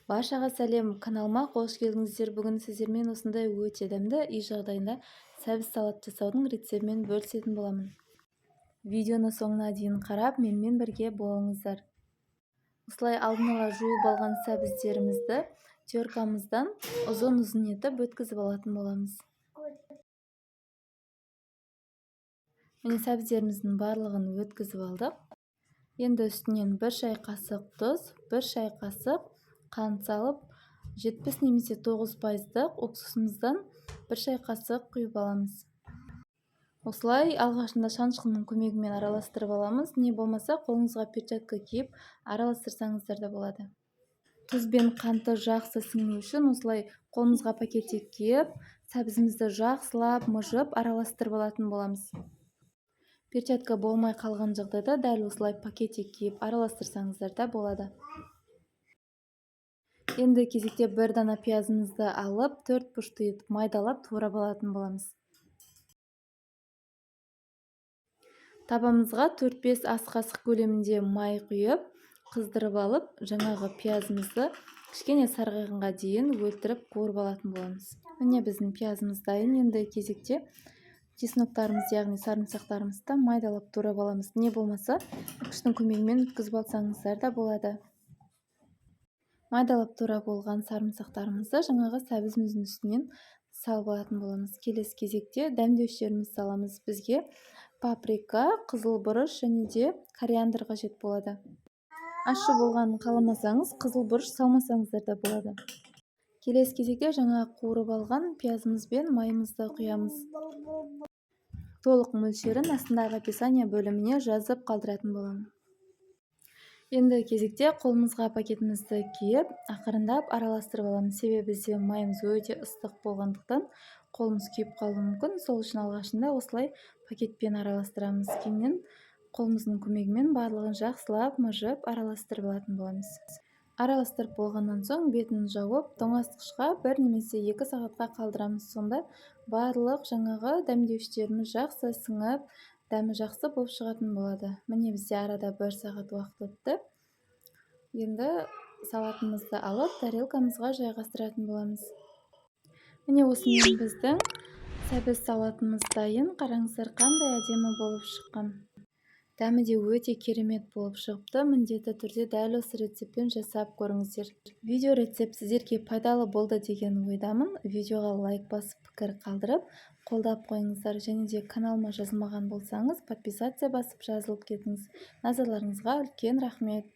Баршаға сәлем, каналыма қош келдіңіздер. Бүгін сіздермен осындай өте дәмді үй жағдайында сәбіз салат жасаудың рецептімен бөлісетін боламын. Видеоны соңына дейін қарап, менімен бірге болыңыздар. Осылай алдын ала жуып алған сәбіздерімізді теркамыздан ұзын-ұзын етіп өткізіп алатын боламыз. Міне, сәбіздеріміздің барлығын өткізіп алдық. Енді үстінен 1 шай қасық тұз, 1 шай қасық қант салып, 70 немесе 9%-дық уксусымыздан 1 шай қасық құйып аламыз. Осылай алғашында шанышқының көмегімен араластырып аламыз. Не болмаса қолыңызға перчатка киіп араластырсаңыздар да болады. Тұз бен қанты жақсы сіңу үшін осылай қолымызға пакетик киіп, сәбізімізді жақсылап мыжып араластырып алатын боламыз. Перчатка болмай қалған жағдайда дәл осылай пакетик киіп араластырсаңыздар да болады. Енді кезекте бір дана пиязымызды алып, 4 бұрышты етіп майдалап турап алатын боламыз. Табамызға 4-5 ас қасық көлемінде май құйып, қыздырып алып, жаңағы пиязымызды кішкене сарғайғанға дейін өлтіріп қуырып алатын боламыз. Міне, біздің пиязымыз дайын. Енді кезекте чесноктарымыз, яғни сарымсақтарымызды майдалап турап аламыз. Не болмаса, үкіштің көмегімен өткізіп алсаңыздар да болады. Майдалап турап болған сарымсақтарымызды жаңағы сәбізіміздің үстінен салып алатын боламыз. Келесі кезекте дәмдеуіштерімізді саламыз. Бізге паприка, қызыл бұрыш және де кориандр қажет болады. Ащы болғанын қаламасаңыз, қызыл бұрыш салмасаңыздар да болады. Келесі кезекте жаңа қуырып алған пиязымыз бен майымызды құямыз. Толық мөлшерін астындағы описание бөліміне жазып қалдыратын боламын. Енді кезекте қолымызға пакетімізді киіп, ақырындап араластырып аламыз. Себебі бізде майымыз өте ыстық болғандықтан қолымыз күйіп қалуы мүмкін. Сол үшін алғашында осылай пакетпен араластырамыз. Кейіннен қолымыздың көмегімен барлығын жақсылап мыжып араластырып алатын боламыз. Араластырып болғаннан соң бетін жауып, тоңазытқышқа 1 немесе 2 сағатқа қалдырамыз. Сонда барлық жаңағы дәмдеуіштеріміз жақсы сіңіп, дәмі жақсы болып шығатын болады. Міне, бізде арада 1 сағат уақыт өтті. Енді салатымызды алып, тарелкамызға жайғастыратын боламыз. Міне, осымен біздің сәбіз салатымыз дайын. Қараңыздар, қандай әдемі болып шыққан. Дәмі де өте керемет болып шығыпты. Міндетті түрде дәл осы рецептпен жасап көріңіздер. Видео рецепт сіздерге пайдалы болды деген ойдамын. Видеоға лайк басып, пікір қалдырып, қолдап қойыңыздар. Және де каналыма жазылмаған болсаңыз, подписаться басып жазылып кетіңіз. Назарларыңызға үлкен рахмет.